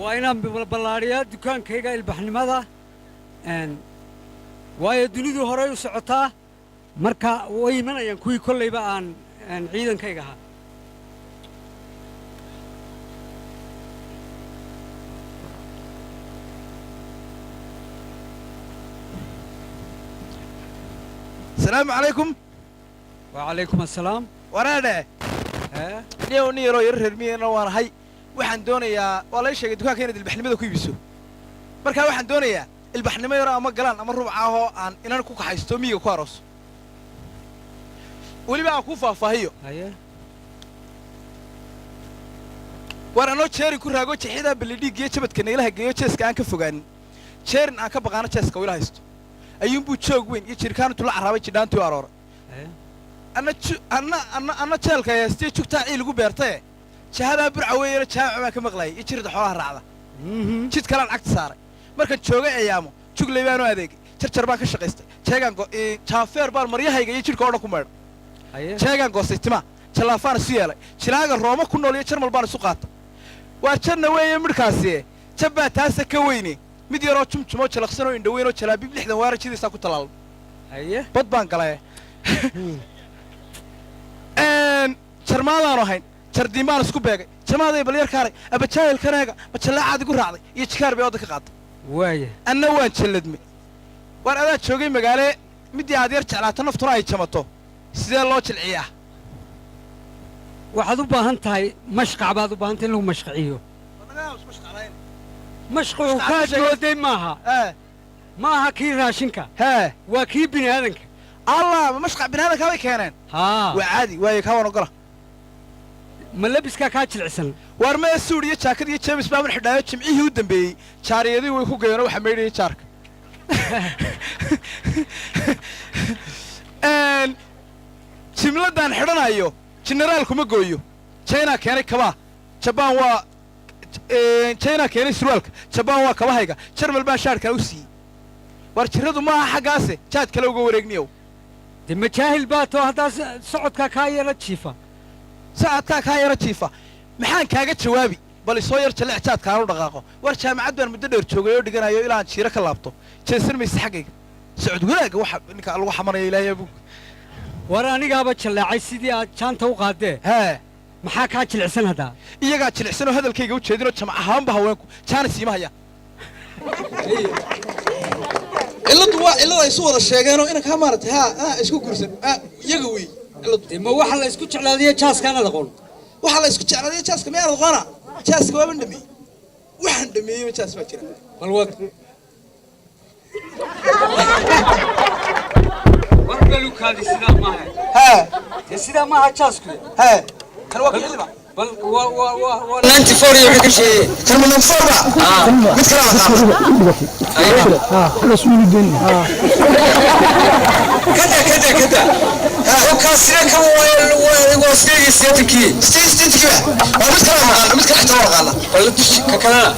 Waa inaan ballaadhiyaa dukaankayga ilbaxnimada, waayo dunidu horay u socotaa. Marka way imanayaan kuwii kollayba aan ciidankayga ahaa. Asalaamu calaykum. Wacalaykum assalaam. Waraadhe. Hee. Niyow, nin yaroo yaro reer miyana waan ahay. Waxaan doonayaa, waa lay sheegay dukaanka inaad ilbaxnimada ku iibiso. Markaa waxaan doonayaa ilbaxnimo yaro ama galaan ama rubuc ahoo aan inan ku kaxaysto, miyiga ku arooso. Weliba aan kuu faahfaahiyo. Haye. Waar anoo jeerin ku raago, jeexyadaa ballidhiiggiyo jabadka nagala hageeyo, jeeska aan ka fogaanin, jeerin aan ka baqaano, jeeska wila haysto ayuunbuu joog weyn iyo jirkaan intuu la carraabay jidhaantii u arooray. Haye. Anna ju anna anna anna jeelka haystee jugtaa ciil igu beertaye, jahadaa Burca weeyana jaamac baan ka maqlaayay iyo jirida xoolaha raacda. Jid kalaan cagta saaray. Markaan joogay eeyaamo jugley baanu adeegay, jarjar baan ka shaqaystay, jeegaan jaafeer baan maryahayga iyo jidhka oo dhan ku maydhay. Haye. Jeegaan goostay, timaa jallaafaan isu yeelay, jilaaga Rooma ku nool iyo Jarmal baan isu qaata. Waa janna weeye midhkaasi, jabbaa taasa ka weyne, mid yaroo jumjumoo jalaqsanoo indhoweynoo jalaabiib 60 waara jidiisaa ku tallaalmay. Haye. Bad baan galay, jarmaadaanu ahayn, jardiin baan isku beegay, jamaaday balyarkaaray abajaahilkaneega majalaacaad igu raacday iyo jikaar bay wadda ka qaaday. Waaya. Anna waan jalladmay. Waar adaa joogay magaale, middii aad yar jeclaato naftuna ay jamato, sidee loo jilciyaa? Waxaad u baahan tahay mashqac baad u baahan tahay in lagu mashqiciyo. Mashqacu Mashqac kaa ku sheegay. dooday maaha. Ee. Ma aha kii raashinka. Hee. Waa kii bini aadanka. Allah, ma mashqac biniaadankaa bay keeneen? Haa. Waa caadi waaye, kaa waan ogola. Ma labiskaa kaa jilicsan? Waar mee, suud iyo jaakad iyo jeemis baaban xidhaayo. Jimcihii u dambeeyey jaariyadii way ku gayeenoo waxaa maydhayay jaarka. Jimladaan xidhanayo jenaraalku ma gooyo. China keenay kabaa, Jabaan waa China keenay surwaalka, Jabaan waa kabahayga, Jarmal baan shaadhkaa u siiyey. Waar jiradu maaha xaggaase, jaad kale uga wareegniyow. Dee majaahil baa too haddaa socodkaa kaa yara jiifa. Socodkaa kaa yara jiifa, maxaan kaaga jawaabi? Bal isoo yar jalec, jaadkaanu dhaqaaqo. War jaamacad baan muddo dheer joogay oo dhiganayo, ilaa aan jiiro ka laabto jeesan mayse xaggayga. Socod wanaagga waxa ninka lagu xamanaya Ilaahay abuug. War anigaaba jallaacay sidii aad jaanta u qaadee. Hee. Maxaa kaa jilicsan haddaa? Iyagaa jilicsan oo hadalkayga u jeedinoo jamac ahaanba haweenku jaanis iima hayaan. Cilladdu waa cillada isu wada sheegeenoo inankaa maaragtay haa haa isku guursan iyaga wey cilladdu. Dee ma waxa la isku jeclaadiyo jaaskaanaad aqoon? Waxaa la isku jeclaadaya jaaska miyaanad aqoona? Jaaska waaban dhameeyey, waxaan dhameeyeyba jaas baa jira. Bal wad war balukaadi, sidaa maaha. Hee. Dee sidaa maaha jaasku. Hee, kan waa kixiliba. Bal waa 94 iyo wixii ka sheegay. Kan ma 94 ba? Mid kale la qaata. Kada kada kada kaasina kan waa 88-kii. 88-kii ba waa. Mid kale naqaana, mid kale xitaa waa naqaana. Bal ka kalena.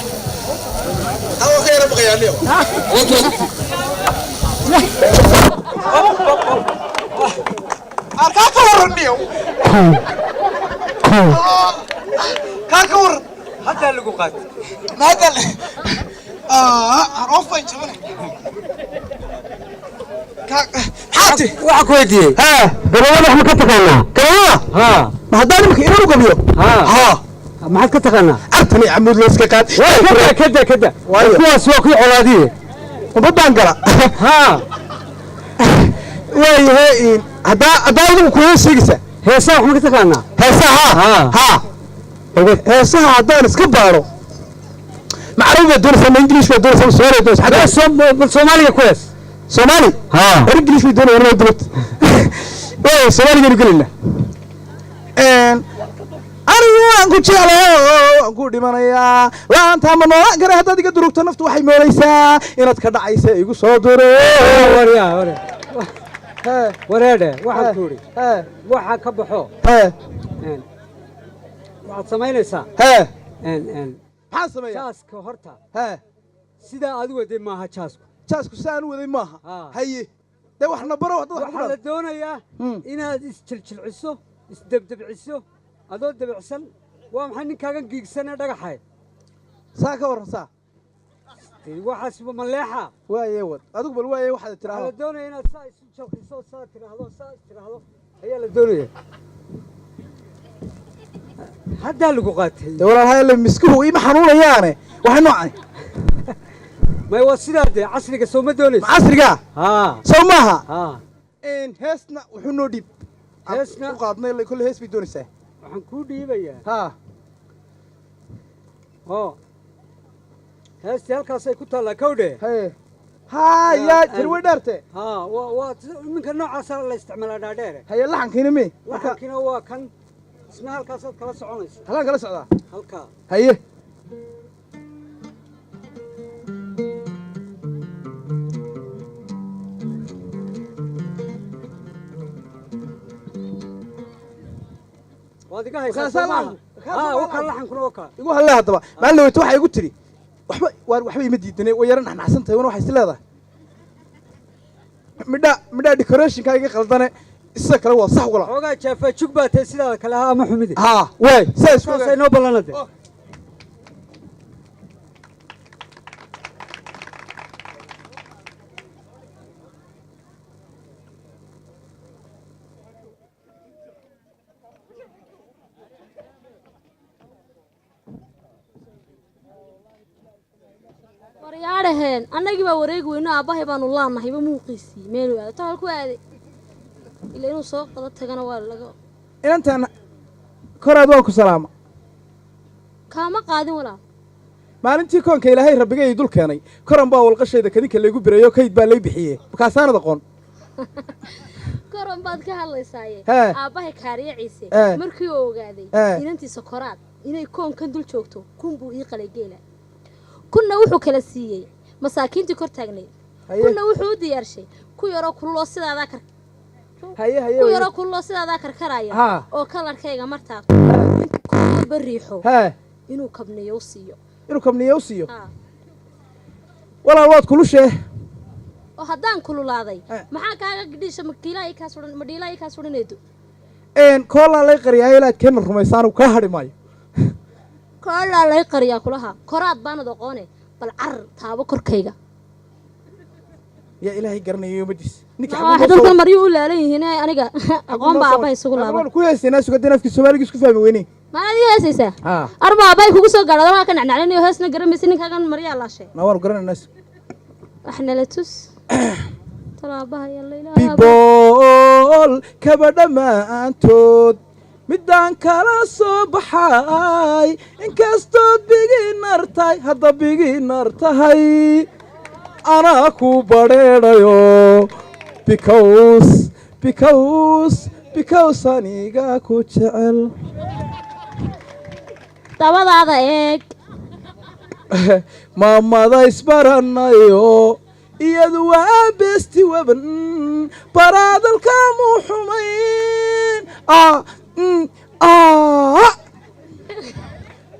Haa, waa ka yara baqayaa niyo. Wad wad. Arkaa ka waran niyo, kaa ka waran. Haddaa lagu qaatay. Maada aan off baan jabanay. Maxaa ti? Waxaan ku weydiiyey, hee. Gabayada wax ma ka taqaanaa? Gabayada? Haa. Ma haddaan imika inanu gabiyo? Haa. Haa. Maxaad ka taqaanaa? Artani camuud layska qaad. Kada kada kada. Waayo. Kuwaas waa kuwii colaadiye. Ubaddaan gala. Haa. Waayahe, haddaa adigu kuhee sheegaysaa. Heesaa wax ma ka taqaanaa? Heesaha? Haa. Haa, heesaha haddaan iska baaro, macarabi baad doonaysaa ma English baad doonaysaa ma Soomaali baad doonaysaa? Bal Soomaaliga ku hees. Soomaali? Haa. War English bay doonayaan inay dibad. Waaya, Soomaaligaynu gelinaa. Anigu waan ku jeclay oo waan ku dhimanayaa, laanta ma noolaan kara. Haddaad iga durugto naftu waxay moodaysaa inaad ka dhacaysa, igu soo duro. Waryaa ware wareedhe, waxaan ku idhi hee. Waxaa ka baxo. Hee. Waxaad samaynaysaa. Hee. Een, een, Maxaan sameeyaa? Jaaska horta hee sidaa aad u waday maaha jaasku. Jaasku si aan u waday maaha? Haa. Haye, dee wax na baro dad wax ku Waxaa la dhado. doonayaa inaad isjiljilciso, isdebdebciso adoo debicsan. Waa maxay ninkaagan giigsan ee dhagaxay? Saa ka warran saa. Waxaas maleexa. Waaye wad adigu bal, waaye waxaad Waxaa la tiraahdo. doonaya inaad saa isu jalqiso, saa tiraahdo, saa is tiraahdo ayaa la doonaya. Haddaa lagu qaatay. Dee walaal hayle, miskuhu iima xanuunayaane, waxay noocan. May, waa sidaa dee casriga, soo ma doonaysa? Ma casrigaa? Haa. Sow maaha? Haa. Heesna wuxuu noo dhiib. Heesna? U qaadnay kolle, hees bay doonaysaa. Waxaan kuu dhiibayaa. Haa. Oo heestii halkaasay ku taallaa, kowdhe. Haye, haa, yaa tani way dheerte. Haa, waa iminka noocaasa la isticmaalaa, dhaadheere. Haye, laxankiina me marka? Laxankiina waa kan isna, halkaasaad kala soconaysa. Halaan kala socdaa. Halkaa. Haye. Waad iga haysaa. Markaasaa Soo maaha? laxanku- markaasaa Haa, wakaa. laxanku. Laxankuna wakaa. Igu hadle haddaba, maalin dhaweyta waxay igu tidhi waxba waar waxba ima diidanay, way yara naxnaxsan tahay wana, waxay is leedahay midhaa midhaa decorationka iga qaldane, sida kale waa sax wala. Xoogaa jaafaa jug baa tahay, sidaada kale ahaa ama xumide. Haa, waay, saa isku Saasay noo ballanade. Oh. Waryaadhaheen, annagii baa wareegi weyno, aabbahay baanu laannahayba muuqiisii meeluu aaday, ta halku aaday ila inuu soo qado tagana waa laga. Inantan koraad waan ku salaama. Kaama qaadin, walaal. Maalintii koonka Ilaahay rabbigay dul keenay, koran baa walqashayda kadinka laygu birayo, kayd baa lay bixiyey, markaasaanad aqoon. Koran baad ka hadlaysaaye. Hee. Aabbahay Kaariye Ciise Hee. markii uu ogaaday Hee. inantiisa Koraad inay koonkan dul joogto, 1000 buu ii qalay geela, 1000-na wuxuu kala siiyey masaakiintii kor taagnayd. Haye. 1000-na wuxuu u diyaarshay ku yaroo kululoo sidaadaa kar Haye, haye. ku yaroo kululoo sidaadaa karkaraya Haa. oo kalarkayga martaabto ku walba riixo inuu kabniyo u siiyo. Inuu kabniyo u siiyo. Haa. Walaal, waad kulushee. Oo haddaan kululaaday, Hee. maxaa kaaga gidhiisha makiilaa ii kaa suran, madhiilaa ii kaa suran, eedo? Koolaa lay qariyaayo, ilaad keena rumaysaanu kaa hadhi maayo. Koolaa lay qariyaa kulaha, Koraad baanad aqoone, bal carar taabo korkayga. Yaa Ilaahay garanaya umadiis ninka. Waxay dadkan maryu u laalan yihiin ee aniga aqoon baa aabbahay isugu laaban. Waan ku heesaynaa sugadeen, afkii Soomaaliga isku fahmi weyney. Maanaad ii heesaysaa? Haa. Arma aabbahay kugu soo gaadho, waa ka nacnaclinayo, heesna garamaysa, ninkaagan maryaa laashay. Na waanu garanaynaa. Wax nala tus talo aabbaha, yalla Ilaahay. Bibool kaba dhammaantood midaan kala soo baxay, inkastood beginner tahay, hadda beginner tahay, anaa ku badheedhayo, because aniga ku jecel. Dabadaada eeg. Maamada isbaranayo, iyadu waa besti weban baraadalkamu xumayn.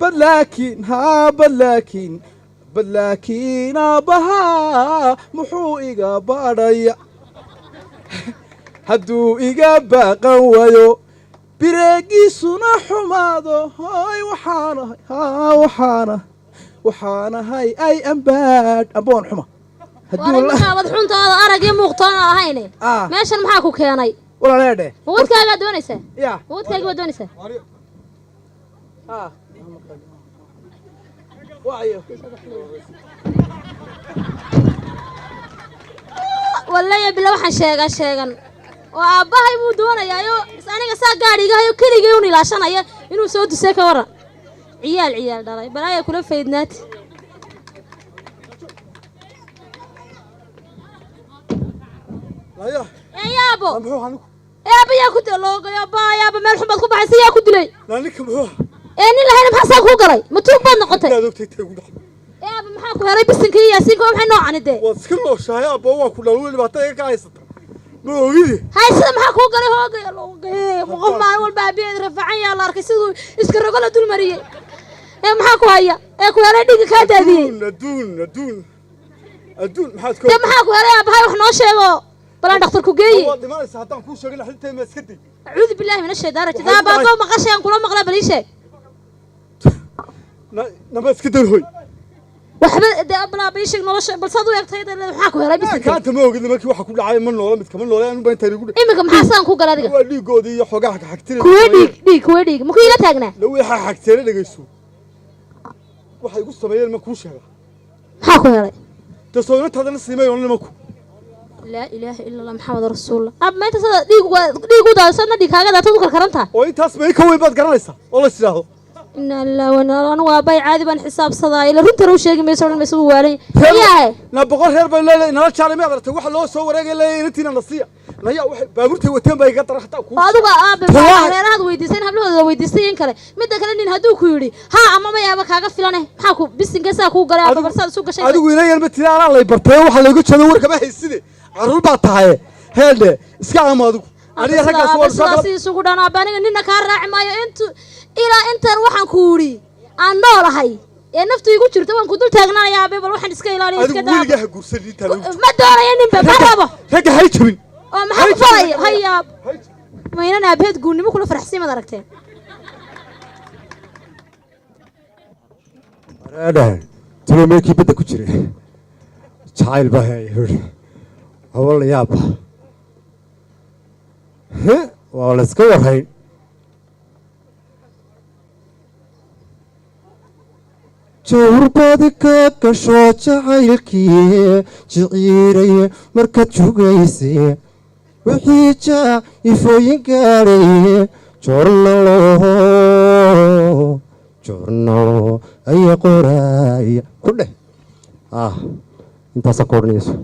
Bad laakiin haa, bad laakiin aabbahaa muxuu iga baadhaya? Hadduu iga baaqan waayo, bireegiisuna xumaado, hoy, waxaanahay, haa, waxaanahay ay ambaadh amba waan xuma. War. Hadduu la Iminkaabad xuntaada arag iyo muuqtoona ahayne. Meeshan maxaa ku keenay? Walaaleedhe. Ma wadkaagaa doonaysaa? Ya. Ma wadkaagii baad doonaysaa? Ah, waayo. Wallaya bila waxaan sheegan sheegan oo aabbahay buu doonayaayo, is aniga saa gaadhigahayo keligay un ilaashanaya inuu soo dusay. Ka waran ciyaal ciyaal dhalay, balaaya kula faydnaati. Laya. Ee yaabo. Muxuu ahaa ninku? Ee aabba, yaa ku loogayo abbaa, yaaba meel xun baad ku baxaysa, yaa ku dilay? Laa, ninka muxuu ahaa? Ee nin lahayna maxaa saa kuu galay? Ma tuug baad noqotay? Inaad ogtay tay ugu dhacday. Ee aabba, maxaa ku helay bisinka iyo Yaasiinka? Waa maxay noocani dee? Waad iska nooshahay abbo, waa ku dhalwey, dhibaato iga ka haysata ma ogidi. Hay, sida maxaa kuu galay? Hoogay loogay, qof maalin walba aabiyeed rafacan yaa la arkay siduu iska rogo la dul mariyey. Ee maxaa ku haya ee ku helay, dhiigga kaa daadiyey? Adduun, adduun, adduun, adduun, maxaad Dee maxaa ku helay aabbahay? Wax noo sheego balaan dhakhtar ku geeye. Waad dhimanaysaa haddaan kuu sheegin xilintay, ma iska day. Acuudu billahi min ashaytaan rajiim. Waxay Aabba, adoo maqashay aan kula maqlaa, bal ii sheeg. Nama iska day hoy. Waxba dee ablaaba ii sheeg nolosha, bal saad u eegtay dee, maxaa ku helay bisinka? Kaanta ma ogid nimankii waxa ku dhacay. Ma noola, mid kama noole, anuba intaan igu Iminka maxaa saan ku gala adiga? Waa dhiigoodii iyo xoogaha xagxagtina. Kuwe dhiig dhiig, kuwe dhiig ma ku ila taagnaa? La wixii xagteena dhegayso, waxay igu sameeyeen ma kuu sheega? Maxaa ku helay? Dee soo inantaadana siimay oo nimanku. Laa ilaaha ila Allah, Maxamed rasuulullah. Ab maanta sada dhiig waa dhiig u daadsanna, dhiig kaaga daatad u karkarantaa. Oo intaas ma ka weyn baad garanaysaa oo la tidhaahdo? Inna lillahi wa inna, anigu aabbahay caadi baan xisaabsadaa. Ila runtana u sheegi mayso, odhan mayso wuu waalay yaahe. Na 100 reer bay leedahay nala jaalay. Miyaad aragtay waxa loo soo wareegay? Leeyahay inantiina na siiya naya. Waxay baabuurtay wateen baa iga daran hataa kuu. Adigu aabe Wallaahi. Reerahaad weydiisay in hablahooda weydiistay in kale. Midda kale, nin hadduu ku yidhi haa ama ma yaaba kaaga filane, maxaa ku bisinka saa kuu galay aaba barsaad isu gashay? Adigu ina yarma tiri, anaa lay bartay waxa laygu jeedo. War kama hayside, carruur baa tahay. Heeldhe, iska aamo adigu. Aniga raggaas waa soo Sidaas isugu dhan aaba, aniga nina kaa raaci maayo intu ilaa intan waxaan ku yidhi aan noolahay ee naftu igu jirto. Waan ku dul taagnaanaya aabe. Bal waxaan iska ilaaliya, iska Adigu daa. weligaa ha guursan intaa lagu Ma doonaya ninba, ma rabo. Ragga hay jabin. Oo maxaa ku falaya hayaab maynan aabaheed guurnimo kula faraxsiin maad aragteen? Dhahen talo meelkii badda ku jiray jacayl baa haya. Yidhi hawa la yaaba, waa la iska warrayn. Jawrbaad ka gasho jacaylkii jiciiray markaad jugaysay, wixii jaa ifooyin gaadhay, joornalo joornalo aya qoraaya ku dheh. Ah, intaasaa ku odhanayso.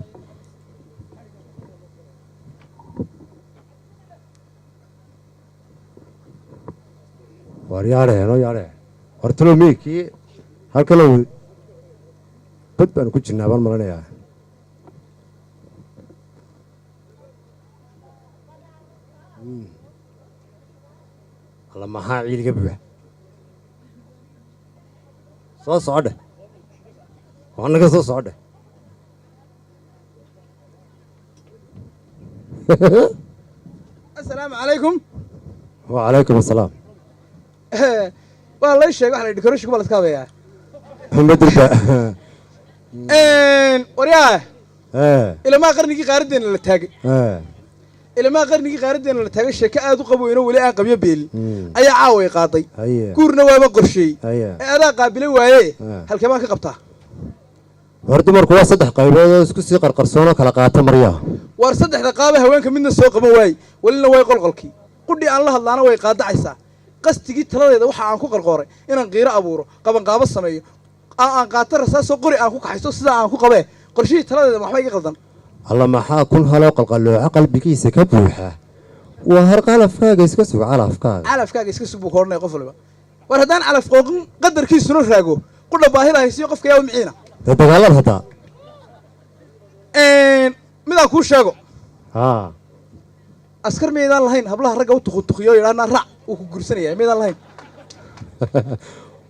War yaadheen oo yaadheen, war talo meykii halkalow bad baanu ku jirnaa baan malanayaa. Alla, maxaa ciiliga buuxa? Soo socodhe, waa naga soo socodhe. Asalaamu calaykum. Wacalaykum asalaam. Waa lay sheegay, waxa la yidhi decoration baa la iska habeeyaa. Madirba. Waryaa, ilamaa qarnigii qaaraddeena la taagay, ilamaa qarnigii qaaraddeena la taagay, sheeko aad u qabweyno weli aan qabyo beelin ayaa caaway qaaday. Guurna waaba qorsheeyey. Ee adaa qaabilay waaye. Halkee baan ka qabtaa? War dumarku waa saddex qaybood oo isku sii qarqarsoonoo kala qaata maryaa. War saddexda qaaba haweenka midna soo qaban waaye, welina way qolqolkii qudhii aan la hadlaana way qaadacaysaa. Qastigii taladeeda waxa aan ku qarqooray inaan qiiro abuuro, qabanqaabo sameeyo, aan qaato rasaasoo qori aan ku kaxaysto, sidaa aan ku qabee. Qorshihii taladeeda ma waxba iga qaldan? Alla, maxaa kun haloo qalqallooca qalbigiisa ka buuxa? Waa har qalafkaaga iska sug, calafkaaga. Calafkaaga iska sug buu ka odhanaya qof waliba. War haddaan calaf qooqin, qadarkiisuna raago, qudha baahida haysiyo qofka yaa u miciina? Dee dagaalad haddaa. Midaan kuu sheego. Haa. Askar miyaydaan lahayn hablaha ragga u tuqutuqiyo yidhahnaa raac, uu ku guursanaya? Miyaydaan lahayn?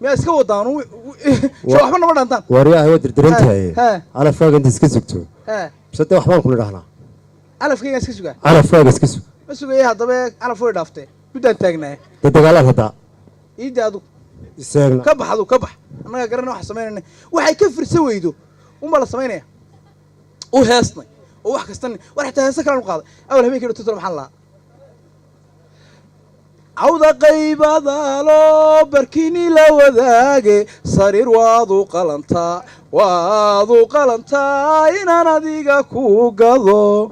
Miyaa iska wadaan soo waxba nama dhaantaan? Waaryahay, waa dirdirantahay. Hee. Calafkaaga inta iska sugto. Hee. Mise dee waxbaan ku nidhahnaa. Calafkaygaan iska sugaa. Calafkaaga iska sug. Ma sugaya haddaba, calaf way dhaaftee, guddaan taagnaaye. Dee dagaalad haddaa. Iidda adugu. Iseegna. Ka bax adugu, ka bax. Annagaa garana waxa samaynayna. Waxay ka firsa weydo unbaa la samaynaya. U heesnay oo wax kastan. War xitaa heese kalaan u qaaday awal habeenkii dhututalo. Maxaan lahaa? Cawda qaybadaalo barkini la wadaage, sariir waad u qalantaa, waad u qalantaa inaan adiga ku gado,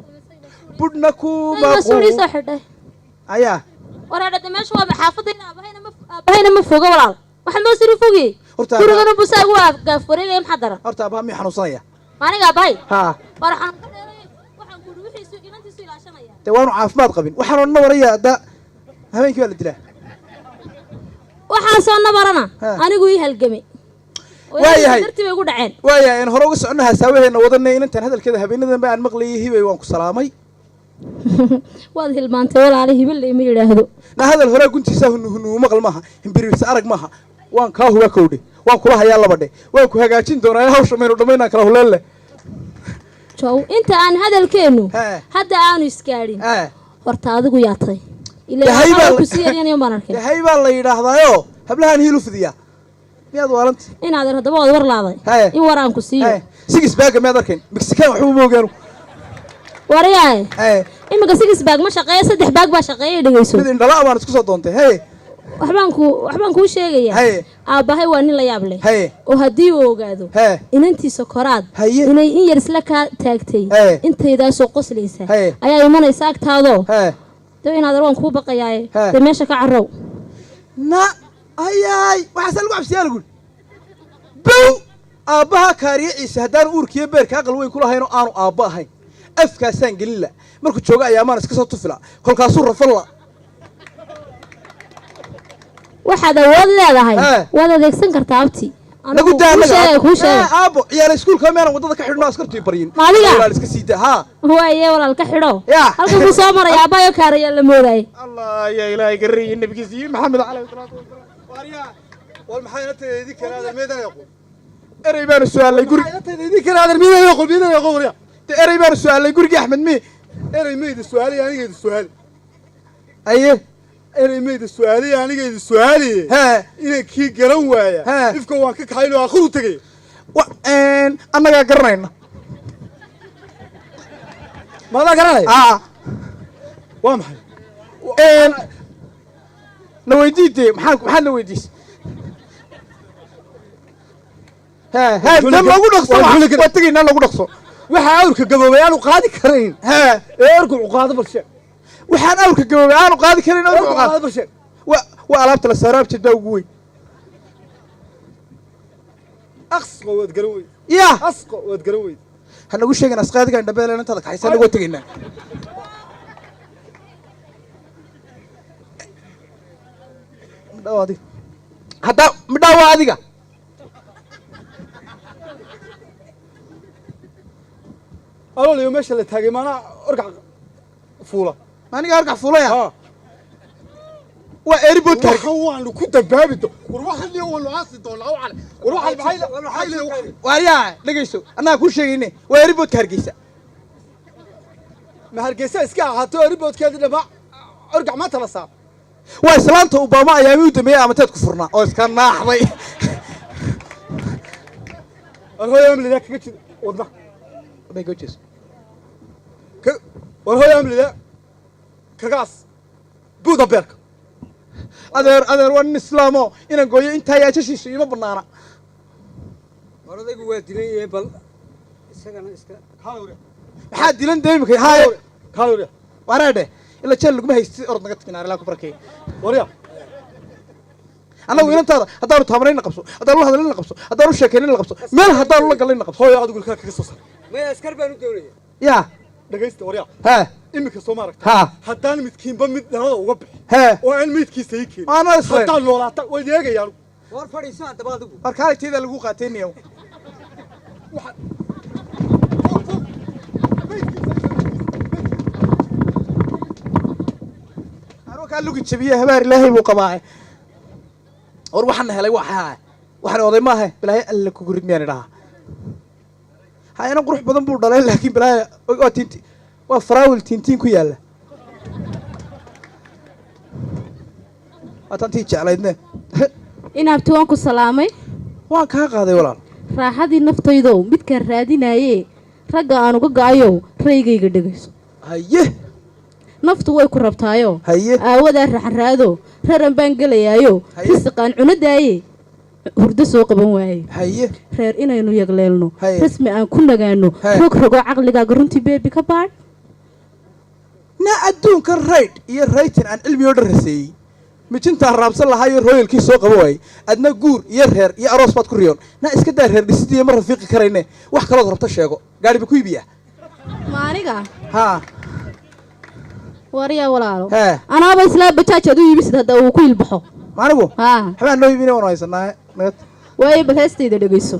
budhna kuma Suudhii soo xidhay. Ayaa. War hadhade, meesha waaba xaafadayda, aabahayna ma aabahayna ma fogo walaal. Waxaa moo siri fogey. Horta gurigana busaa ugu gaaf wareegaya, maxaa daran? Horta abaha miyuu xanuunsanaya? Maaniga aabahay? Haa. War xanuun ka dheeray, waxaan ku yidhi wixiisu inantiisu ilaashanaya. Dee waanu caafimaad qabin waxaanoo nabaraya hadda, habeenkii baa la dilaa. Waxaan soo nabarana. Ha. Anigu ii halgamay. Waayahay. Dartii bay ugu dhaceen. Waayahay, aan hore uga soconno haasaawaheena wadanay. Inantan hadalkeeda habeenadan ba aan maqlayay. Hibay, waan ku salaamay. Waad hilmaantay walaala, hibil ima yidhaahdo. Na hadal horaa guntiisa hunu hunu maqal maaha, himbiriirsa arag maaha. Waan kaa huba kowdhe, waan kula hayaa labadhe, waan ku hagaajin doonaa. Hawsha maynu dhammaynaan kala huleel leh. Jow, inta aan hadalkeennu Hee. hadda aanu isgaadhin, ee horta adigu yaa tahay? Dahay baa Ilaa ku sii eryanaya baan arkay. Dahay baa la yidhaahdaayo hablahaan hiil u fidiyaa. Miyaad waalanta? Inaadeer, haddaba waad war laaday. Haye. In war aan ku siiyo. Haye, six pack miyaad arkayn? Mexican waxba ma ogaanu. Wariyaaye. Haye. Iminka six pack ma shaqeeya, saddex pack baa shaqeeya, dhegeyso. Mid indhala baan isku soo doontay. Haye. Waxbaan kuu sheegayaa. Haye. Aabbahay waa nin la yaab leh. Haye. Oo haddii uu ogaado Hee. inantiisa koraad Haye. inay in yar isla kaa taagtay, Haye. intaydaasoo qoslaysa Haye. ayaa imanaysa agtaadoo. Haye. De inaadeer, waan kuu baqayaaye. Hee. Dee meesha ka carrow. Na hayaay, waxaasaa lagu cabsiyaa lagu bow. Aabbaha kaariye Ciise haddaan uurkiyo beerka aqal weyn kulahayn oo aanu aabba ahayn, afkaasaan gelin la. Markuu joogo ayaamaan iska soo tufila, kolkaasuu rafan la. Waxaad awood leedahay Hee. waad adeegsan kartaa, abti. Nagu Anigu daa. kuu sheegay, kuu sheegay. Aabbo, ciyaala iskuulka meelan waddada ka xidhno askartu baryin. Ma adiga? Walaal, iska sii daa haa. Waaye walaal, ka xidho. Yaa. Halkan kuu soo maraya aabbahayo kaarayaa la moodaay. Allah ya Ilaahay garriyi nabigiisa iyo Maxamed calayhi salaatu wasalaam. Waaryaa, war maxay ila tahay idin kale adeer meedan yaqoon? Erey baanu su'aalay guri. Maxay ila tahay idin kale adeer meedan yaqoon, meedan yaqoon, waryaa? De erey baanu su'aalay gurigii Axmed mi. Erey mayda su'aalay, aniga idin su'aali. Aye. Erey mayda su'aalay, aniga idin su'aaliye. Hee. Inaan kii garan waaya Hee. ifka waan ka kaxayn oo aakhiru tegay. Wa annagaa garanayna. Maadaa garanaya? Aa. Waa maxay? Na weydii dee, maxaad na weydiis? Hee hee, de lagu dhaqso. Waa tegaynaa, lagu dhaqso. Waxaa awrka gaboobay aanu qaadi karayn hee ee awrka cuqaado, bal sheeg. Waxaan awrka gaboobay aanu qaadi karin awrka awrka qaado. Cuqaado, bal sheeg. Waa alaabta la saaro abjad baa ugu weyn. Aqsqo waad garan weyd. Yaa. Asqo waad garan weyd. Ha nagu sheegin asqaadiga indhabeeleen intaada kaxaysa, nagu tegaynaa. Midhaa waa adiga haddaa, midhaa waa adiga. Aloolayo meesha la taagay maanaa orgac fuula. Ma aniga argax fuulaya? Ha. Waa airportka. Waxan waanu ku dambaabi do war, waxan iyo waanu aasi doonaa, waxan war, waxan maxay leeyahay? Waaryaa, dhegeyso, annaga kuu sheegayne, waa airportka Hargeysa. Ma Hargeysa iska ahaato airportkeedii dhammaa orgac maanta la saar. Waa islaanta Obama ayaamii u dambeeyey amateed ku furnaa oo iska naaxday. War hooy, amlida kaga jid wadna. May go jeeso. War hooy, amlida kagaas buuda beerka. Adeer, adeer, waa nin islaamo, inaan gooyo intaa yaajashiisu iima banaana. War odaygu waa dilan yahay, bal isagana iska Maxaa dilan dee imika? Haye. Kaale. Wareedhe, ila jeel laguma haysti, orod naga tagin, arilaa ku barakay. Warya. Annagu inantaada haddaanu taabanayna qabso, haddaanu la hadlayna qabso, haddaanu sheekaynayna qabso, meel haddaanu la galayna qabso. Hooy, adigu ilkaha kaga soo saar. Maya, askar baan u doonaya. Yaa. Dhagaysta, warya. Hee. Iminka soo ma aragta? Haa. Haddaan midkiinba mid dhalada uga bixi hee oo aan meydkiisa ii keenin, Waana isleen. haddaan noolaata way eegayaan. War fadhiiso haddaba adigu. War kaaligtayda lagu qaataynayo. Anuu kaa lugi jabiye, habaar Ilaahay buu qabaa. War waxaan helay, waxa waxaan oday maaha, balaayo Alle kugu rid miyaan idhahaa? Hayana qurux badan buu dhalay, laakiin balaayo waa tinti, waa faraawil tintiin ku yaalla. Waa tantii jeclaydne. Inaabti, waan ku salaamay. Waan kaa qaaday, walaal. Raaxadii naftaydow, midkaan raadinaayee ragga aan uga go'ayow, raygayga dhegayso. Haye. Naftu way ku rabtaayo. Haye. Aawadaa raxanraado, raran baan gelayaayo. Haye. Risiqaan cunadaaye, hurdo soo qaban waaye. Haye. Reer inaynu yagleelno, Haye. rasmi aan ku nagaano. Haye. Rog rogo caqligaaga, runtii beebi ka baadh. Na adduunka rayd iyo raytin aan cilmi oo dhan raseeyey, mijintaan raabsan lahaa iyo royalkii soo qaba waayey, adna guur iyo reer iyo aroos baad ku riyoon. Na iska daa reer dhisidiiyo, ma rafiiqi karayne, wax kalood rabta sheego, gaadhi ba ku iibiyaa. Ma aniga? Haa. Waryaa walaalo, Hee. anaaba islaa bajaaj aad u iibisid hadda uu ku ilbaxo. Ma anigu? Haa. Waxbaan noo iibinay, waanu haysanaa nagad. Waayo, bal heestayda dhegayso.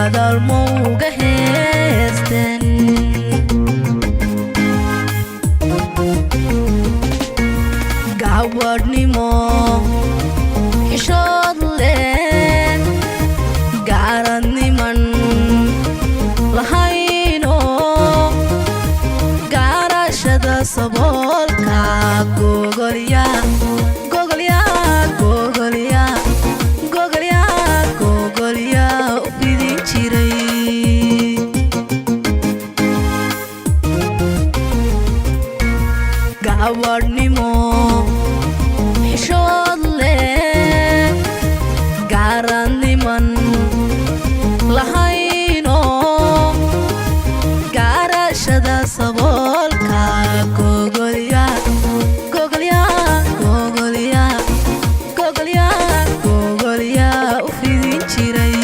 Gadaal mauga heesteen? Gabadhnimo xishood leh, gaaradniman lahayno, gaarashada saboolka gogolya gogolya gogolya gogolya gogolya u fidin jiray. Gabadhnimo xishood leh, gaaradniman lahayno, gaarashada saboolka gogolya gogolya gogolya gogolya gogolya u fidin jiray.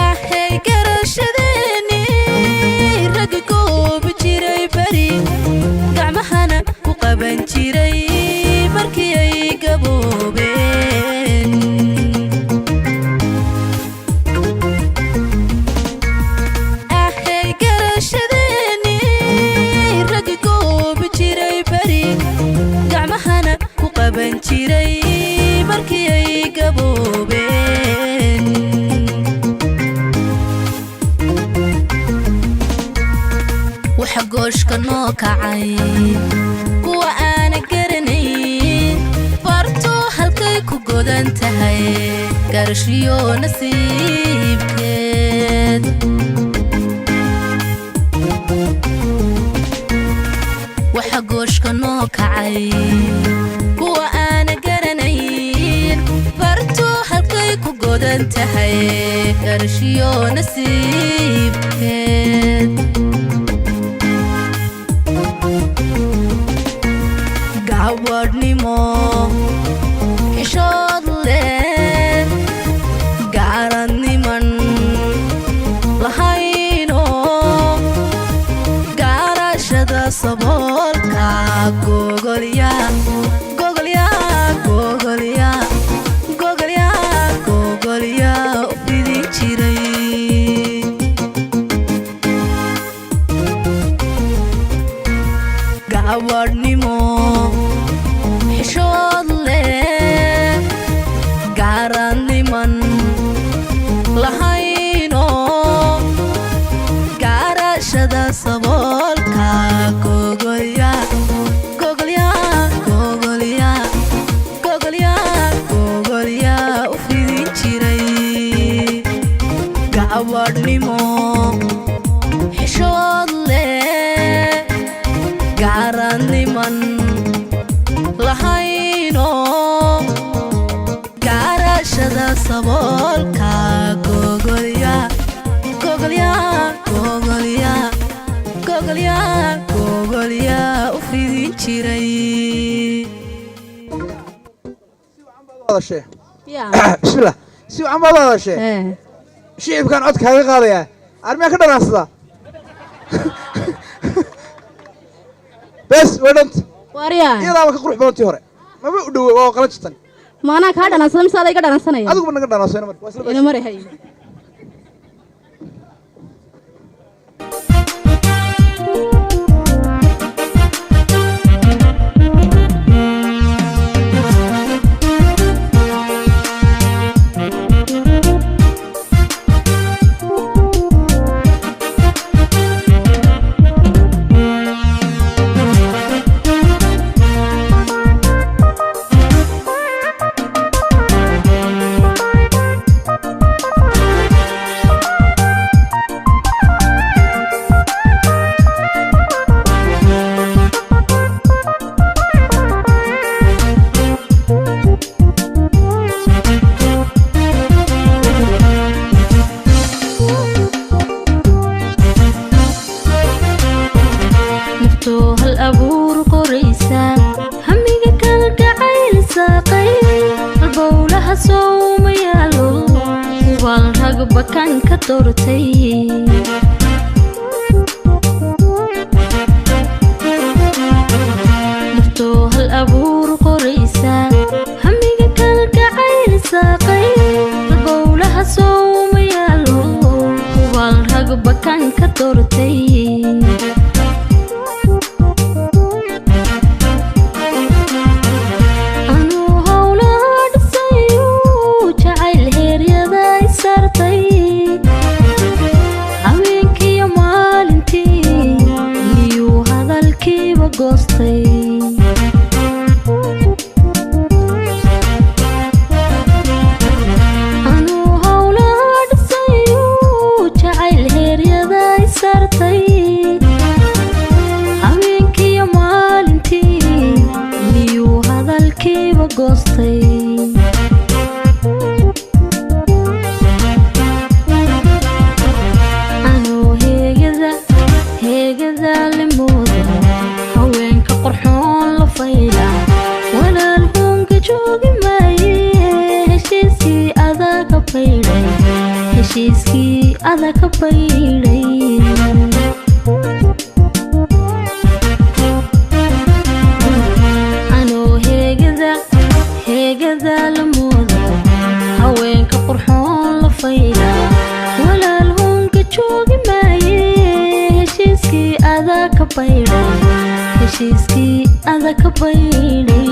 Ahay garashadeeni, ragga goobi jiray beri, gacmahana ku qaban jiray markii ay gaboobeen. Ahay garashadeeni, ragga goobi jiray beri, gacmahana ku qaban jiray markii ay gaboobeen. Waxa gooshka noo kacay kuwa aana garanayn, barto halkay ku godan tahay garashiyo nasiibkeed. Waxa gooshka noo kacay kuwa aana garanayn, barto halkay ku godan tahay garashiyo nasiibkeed. Gabadhnimo xishood leh, gaaradniman lahayno, gaarashada saboolka gogolya gogolya gogolya gogolya gogolya u fidin jiray. Gabadhnimo xishood leh, gaaradniman lahayno, gaarashada saboolka gogolya gogolya gogolya gogolya gogolya u fidin jiray. Gabadhnimo xishood leh, gaaradniman lahayno, gaarashada saboolka gogolya gogolya gogolya gogolya gogolya u fidin jiray. Hadashee. Ya. Bismillah, si wacan baad u hadashee. Shicibkaan cod kaaga qaadayaa, armiyaa ka dhanaansadaa? Bes, way dhanta. Waaryaa. Iyadaaba ka qurux badantii hore, maba u dhowe, waa qalan jirtan. Maanaa kaa dhanansada mise adaa iga dhanansanaya? Adiguba naga dhanaanso, mar waa isla. Ina mari hay. Thank sooma yaalo, hubaal rag bakan ka doortay. Naftoo hal abuur qoraysa, hamiga kalgacayl saaqay, halbowlaha sooma yaalo, hubaal rag bakan ka doortay. Anuu howlaha dhisayu jacayl heeryada i saartay, habeenkiiyo maalintii miyuu hadalkiiba goostay? Anuu howlaha dhisayu jacayl heeryada i saartay, habeenkiiyo maalintii miyuu hadalkiiba goostay? Anuu heegada heegada limooda, haweenka qorxoon la fayla, walaal huunka joogi maaye, heshiiskii adaa ka baydhay, heshiiskii adaa ka baydhay. Anuu heegada heegada lamooda, haweenka qurxoon la fayla, walaal huunka joogi maaye, heshiiskii adaa ka baydhay, heshiiskii adaa ka baydhay.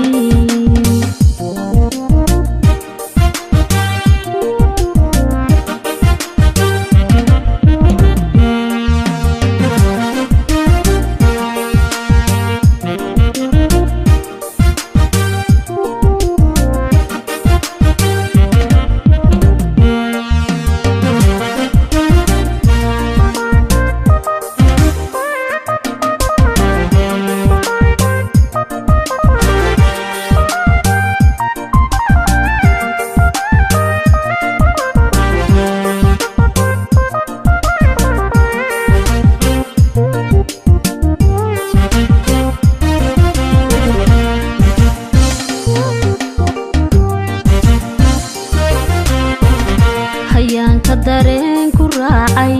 Hayaanka dareen ku raacay,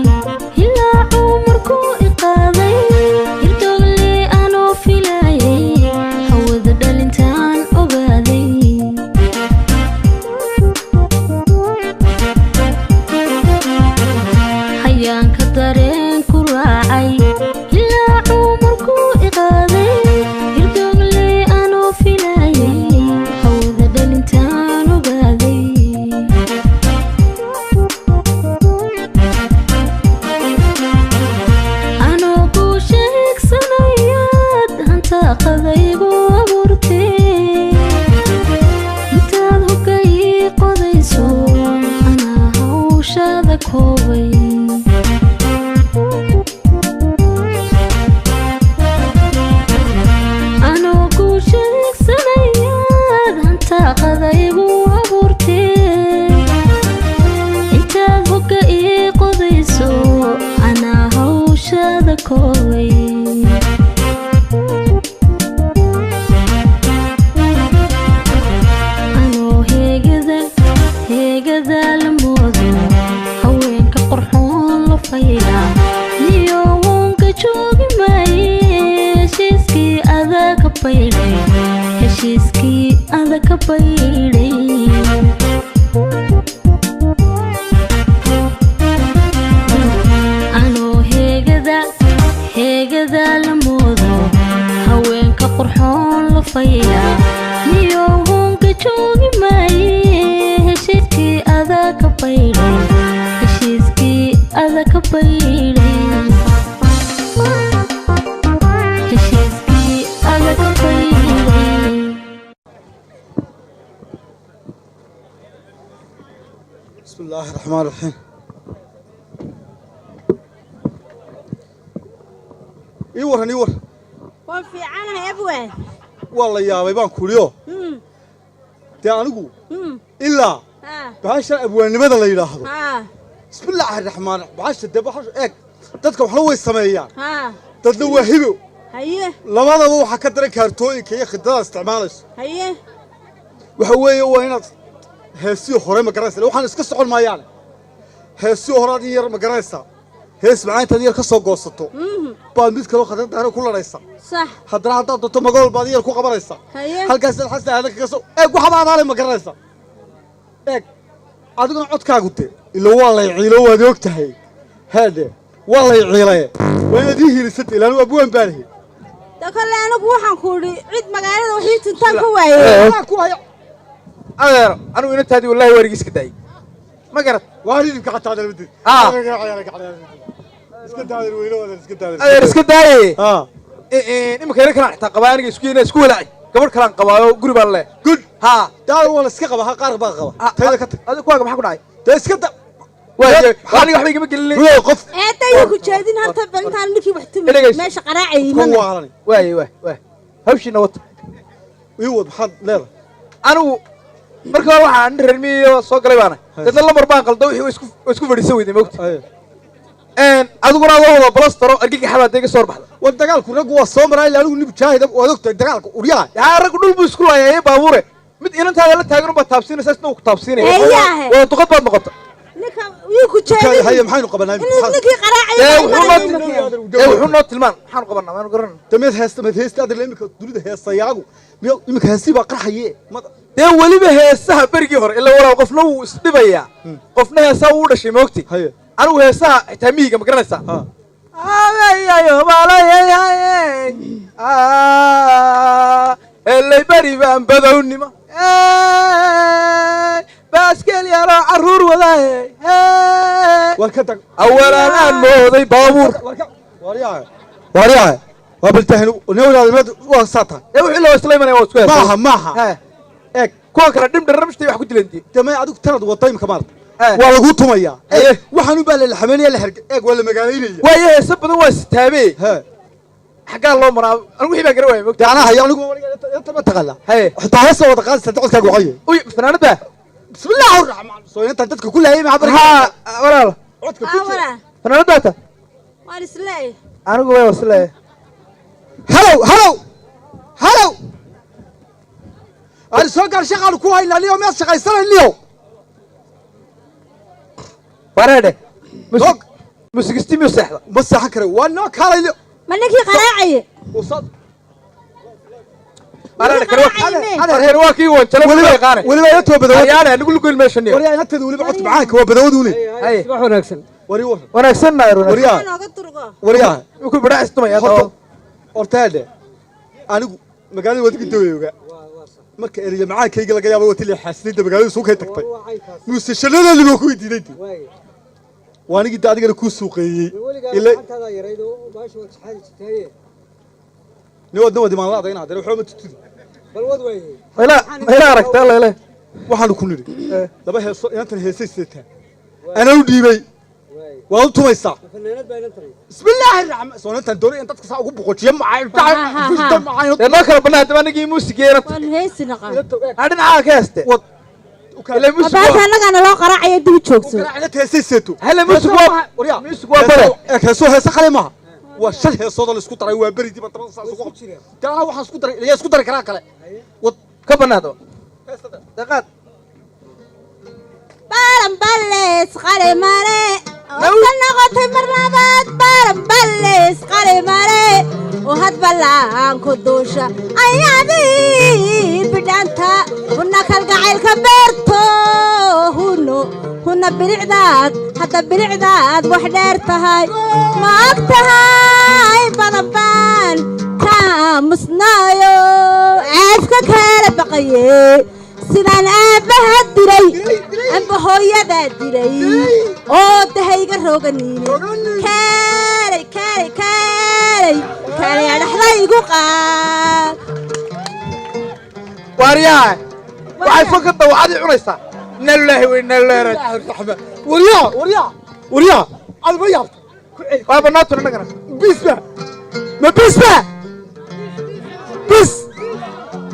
hilaacuu markuu iqaaday, hirdogle anoo filayay, hawada dhalintaan ogaaday. Hayaanka dareen ku raacay, hilaacuu markuu iqaaday, hirdogle anoo filayay, hawada dhalintaan ogaaday. Anoo kuu sheegsanayaad hantaaqadaygu abuurtee, intaad hogga ii qodayso anaa hawshaada koobay. Anoo kuu sheegsanayaad hantaaqadaygu abuurtee, intaad hogga ii qodayso anaa hawshaada koobay. Anuu heegada heegada la moodo, haweenka qurxoon la fayla, niyo wuunka joogi maaye, heshiiskii adaa ka baydhay, heshiiskii adaa ka baydhay. Anuu heegada heegada la moodo, haweenka qurxoon la fayla, niyo huunka joogi maaye, heshiiskii adaa ka baydhay, heshiiskii adaa ka baydhay, heshiiskii adaa ka baydhay. بسم الله الرحمن الرحيم. Ii waran, ii waran. Waan fiicanahay, abwaan. Waa la yaabay baan kuliyo. Dee anigu ilaa bahashan abwaannimada la yidhaahdo, bismillaahi raxmaan, bahasha dee bahasha eeg, dadka waxna way sameeyaan, dadna waa hibo. Labadaba waxaa ka daran kaartooyinka iyo khidada isticmaalayso. Waxa weeye waa inaad Heesii hore ma garanaysa? Waxaan iska socon maayaan. Heesii hore aad in yar ma garanaysaa? Hees macaantaad yar ka soo goosato baad mid kaloo khatar daara ku laraysa. Sax. Haddana haddaad doonto magool baad in yar ku qabanaysaa. Haye. Halkaasaad Xasan Aadan kaga soo eeg, waxba adaale ma garanaysaa? Eeg, adiguna codkaagu de ilo waa lay ciilo, waad og tahay. Haadhe, waa lay ciilaye, waa inaad ii hiilisata ilaan abwaan baan ahay. Da kolle anigu waxaan ku idhi cid magaalada waxii tuntaan ka waayey. Ku haya. Adeero, anigu inantaadii wallahi waarigiis ka daayay, ma garat? Waa hilibka xataa dalbadid. Iska daadir weyno, adeer, iska daadir. Adeer, iska daaye. Iminka inan kalaan xitaa qabaa, aniga isku inaan isku walaacay, gabadh kalaan qabaayo, guri baan leh. Good. Haa. Daar waa la iska qabaa, qaar baa qaba. Tayada ka tag. Adiga kuwaaga maxaa ku dhacay? Dee iska da. Waaye, aniga waxba igama gelin. Qof Eedayuu ku jeedin horta, bal intaan ninkii wax tumi meesha qaraacay iman. Waaye, waay waay, hawshiina wata. Ii wad, maxaad leedahay? Anigu marka hore waxaan reer miyiyo soo galay baana, dadna lambar baan qalda, wixii isku fadhiisan weyday, moogta. Adiguna adoo wada balastaro argagaxa baa dee iga soo horbaxda. War dagaalku raggu waa soo maraa, ilaa anigu nin mujaahid waad ogtahay dagaalka uryaha. Yaa, raggu dhul buu isku laayay baabuure, mid inantaada la taagan unbaad taabsiinaysaa, isna uu ku taabsiinaya. Eeyaahe. Wada duqad baad noqota. Ninka yuu ku jeedin. Haye, maxaynu qabanaa? Inuu ninkii qaraacay. Dee wuxuu noo tilmaan maxaanu qabanaa, maanu garanayna. Dee meed heesta, meed heesta adeer, iminka dunida heesayaagu miya? Iminka heestii baa qarxaye. Dee weliba heesaha berigii hore ilaa walaal qofna wuu isdhibayaa, qofna heesaha wuu dhashay, moogti. Anigu heesaha xitaa miyiga ma garanaysaa? Elay beri baan badownimo baaskel yaroo carruur wadaaye awalaan aan mooday baabuur. Waryahay, waryahay, waa baltahin newlaada meed waa saa tahay. Ee wixii loo isla imanaya waa isku heesay. Maaha, maaha. Eeg, kuwan kale dhim dharramshtay wax ku dilantii. Dee may, adigu tanad wada imika maarata waa lagu tumayaa, waxaan baa la laxameynaya, la herge, eeg, waa la magaalaynaya. Waayo, heese badan waa sitaabee, xaggaa loo maraa? Anigu wixii baan garan waayay, mogta. Dee anaa haya, anigu inta ma taqaanaa xitaa heesa wada qaadaysa codkaaga waxaye. Uy, fanaanad baa. Bismillaahi raxmaan, soo inta dadka ku laayay maxaa barka? Haa walaal. Codka ku jira. Fanaanad baa ta. Waan isleeyahay. Anigu way wasleeyahay. Halow, halow, halow, aan soo gaar, shaqaan ku haynaa niyo, miyaad shaqaysanayniyo? Wareedhe, musigisti miyuu seexda? Ma seexan kara, waa noo kaalayniyo. Ma ninkii qaraacaye? Adeer, waa kii wanjale. Weliba inantoo badawad. Ayaane anigu lugoyn meesha niyo. Waryaa, inanteeda weliba codka macaanka waa badawad ule. Wax wanaagsan. Wari war. Wanaagsan naa. Waryaa, waryaa. Ku bidhaa istumaya. Hortaadhe, anigu magaalada waad iga dawayooga marka eraya macaankayga laga yaabo wati leexaasinayda magaalada suukay tagtay muusashanadeedi baa ku weydiinay. Waa anigii de adigana kuu suuqeeyey. Weligaa gacantaada yarayd oo baasha waad saxaadi jirtaaye. Nin wadna wad imaan laada inaad waxba ma tutudi. Bal wad waaye. Mayla aragtaa leele. Waxaanu ku nidhi laba heeso, inantan heesay sidataa anaa u dhiibay, waad u tumaysaa. Fanaanad baa inan taray. Bismillaahi raxmaan, soo inantan doonay in dadka saa ugu boqojiyo. Dee noo kala banaa haddaba anigii muusigeena. Waan heesi naqaan. Ha, dhinacaa ka heeste. Baasha annagaana loo qaraacaya dib u joogso. Hele, muusig waa, muusig waa bale. Heeso heese qale maaha, waa shan heesoodoo la isku daray, waa beridii baa dabada saa isugu qabtay. Dee anaa waxaan isku daray, yaa isku dari karaa kale? Wad ka banaado daqaad. Baran balles qale male oo noqotay mar labaad, baran balles qale male oo had ballaan ku duusha ayaadii bidhanta huna kalgacaylka beerto, huno huna bilicdaad, hadda bilicdaad wax dheer tahay, ma og tahay? Badan baan kaamusnaayo ceebka kala baqaye, sidaan aabbaha dilay amba hooyadaa dilay oo dahayga roganiine, kaalay, kaalay, kaalay, kaalay, adhaxda igu qaad. Waaryaha, waxay fanka dawacadii cunaysaa. Inna lillahi wa inna ilaihi raaji'uun. Waryaa, waryaa, waryaa, aad ma yaabta? Waa banaatun innagana. Bisba ma bisba bis.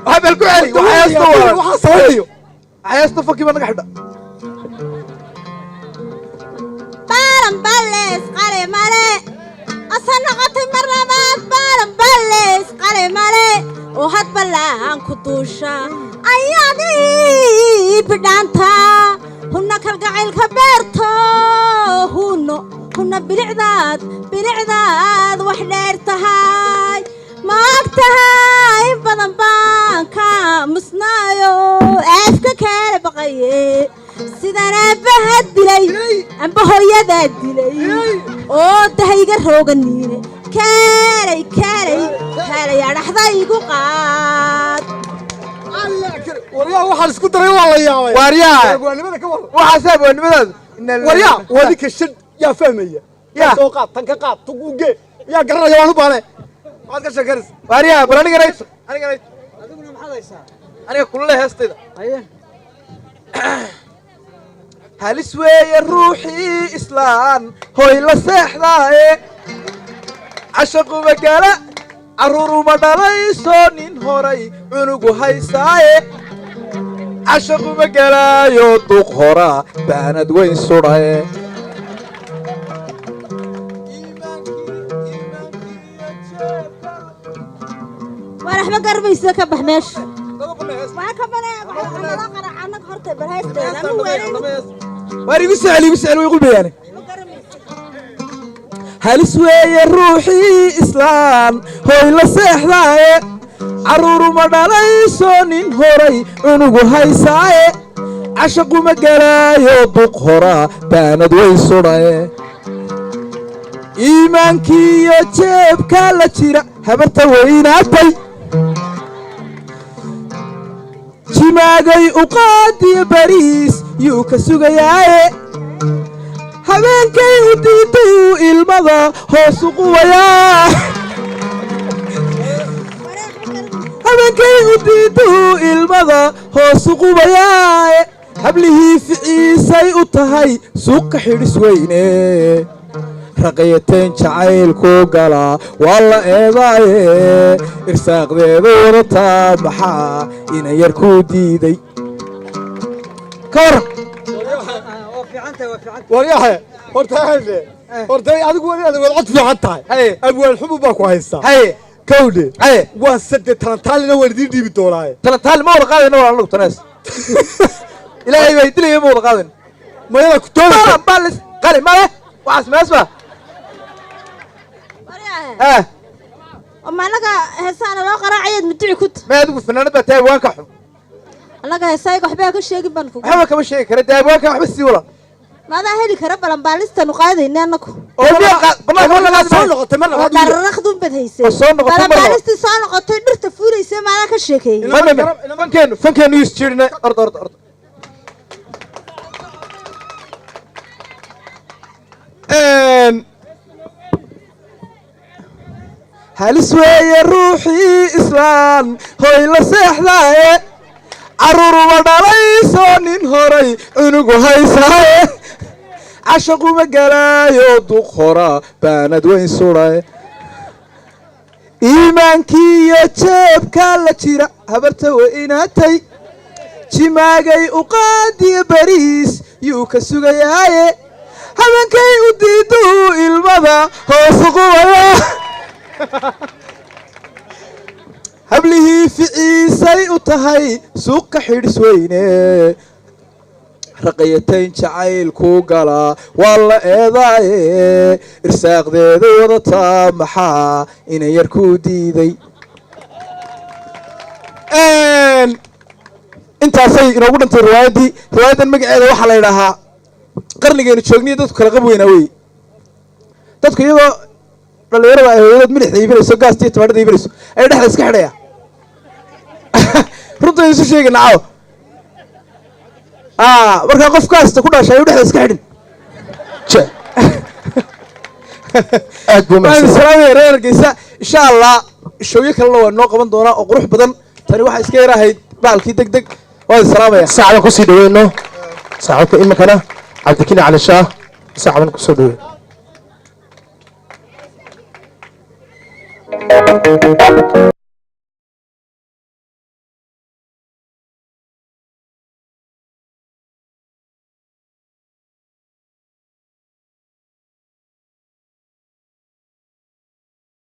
Waxaa bal ku celi, waxaa heesto waran. Waxaa samaynayo. Waxaa heesto fankii baa naga xidha. Baran balles qale male asa noqotay mar labaad, baran balles qale male oo had ballaan ku duusha. Ayaad ii bidhaantaa hunna kalgacaylka beerto hunno hunna bilicdaad bilicdaad wax dheer tahay ma og tahay in badan baan ka musnaayo afka kala baqaye sidaan aabbaha dilay amba hooyadaa dilay oo dahayga rooganiine kaalay kaalay kaalay adhaxda igu qaad. Waryaa, waxaan isku daray waa la yaabay. Waaryaa. Abwaanimada ka waran. Waxaase abwaanimadaadu. Waryaa, waa ninka shan yaa fahmaya. Yaa. Soo qaad tan, ka qaad tug uge, yaa garanaya? Waan u baane, maxaad ka sheekanaysa? Waaryaa, bal anigana anigana. Adiguna maxaad haysaa? Aniga kulule heestayda. Haye. Halis weeye ruuxii islaan hoy la seexdaaye, cashaquma gala, carruuruma dhalayso, nin horay cunugu haysaaye, cashaquma galaayo, duq horaa baanad weyn sudhaye. Waar, waxba garmaysa, ka bax meesha. Waa ka banee nala qarac annaga horta bal heesteeda ama weelin. Waar, igu socel, igu socel, way qulbayaane. Halis weeye ruuxii islaan hoy la seexdaaye, carruuruma dhalayso, nin horay cunugu haysaaye, cashaquma galaayo, duq horaa baanad way sudhaye, iimaankiiyo jeebka la jira habarta weynaatay, jimaagay u qaadiyo bariis yuu ka sugayaaye, habeenkay u diiday uu ilmada hoos u qubayaa, habeenkay u diiday uu ilmada hoos u qubayaaye, hablihii ficiisay u tahay suuqa xidhis weyne, raqayateen jacaylku galaa waa la eedaaye, irsaaqdeeda wadataa maxaa ina yar kuu diiday? Ka waran? Waa fiican tahay, waa fiican tahay. Waryahe, horta haye, horta adigu waa inaad wad cod fiican tahay. Haye. Abwaan xumu baa ku haystaa. Haye. Kawdhe. Haye. Waa sadde talantaalina waan idiin dhiibi doonaaye. Talantaali ma wada qaadayna walaal, anagu tanees ilaahay bay dilaya, ma wada qaadayno. Mayada ku toogaysa. Balis qali male, waxaas mees ba. Eh. Ma annaga heesaana loo qaraacayaad muduci ku tahay? Ma adigu fanaanad baa tahay, abwaanka xun. Annaga heesayga waxbaa ka sheegin baan kugu. Waxba kama sheegi kara dee, abwaanka waxba sii wala. Maadaa heli kara balanbaalistanu qaadayna annagu? Oo miyaa banaanka ma lagaa soo noqotay mar labaad. Dararaqdun bad haysay. Oo soo noqotay mar labaad. Balanbaalistii soo noqotay dhirta fuulaysa maadaa ka sheekeeyey? Fankeenu fankeenu yus jirina, orda orda orda. Halis weeye ruuxii islaan hoy la seexdaaye, carruuruma dhalayso, nin horay cunugu haysaaye, cashaquma galaayo, duq horaa baanad weyn sudhaye, iimaankii iyo jeebka la jira habarta weynaatay, jimaagay u qaadiyo bariis yuu ka sugayaaye, habeenkay u diiduu ilmada hoosu qubaya, hablihii ficiisay u tahay suuqa xidhis weyne, raqayatayn jacaylku galaa waa la eedaaye, irsaaqdeeda wadataa maxaa ina yar kuu diiday? Intaasay inoogu dhantay riwaayaddii. Riwaayaddan magaceeda waxaa la yidhaahaa qarnigeenu joogniyo dadku kala qab weynaa wey. Dadku iyagoo dhallinyarada ay hooyadood milixda iibinayso, gaasta iyo tamaadhada iibinayso, ayay dhexda iska xidhaya. Runta isu sheegina caawa, markaa qof gaasta ku dhashay ayuu dhexda iska xidhin. Aad buu waan mahadsan. Salaamaya reer Hargeysa. Insha Allah showyo kalena waa noo qaban doonaa oo qurux badan. Tani waxaa iska yarahayd baalkii deg deg. Waan salaamaya. Saacadan kusii dhaweyno saaxiibka iminkana Cabdikini Cali Shaah, saacadan kusoo dhaweyn.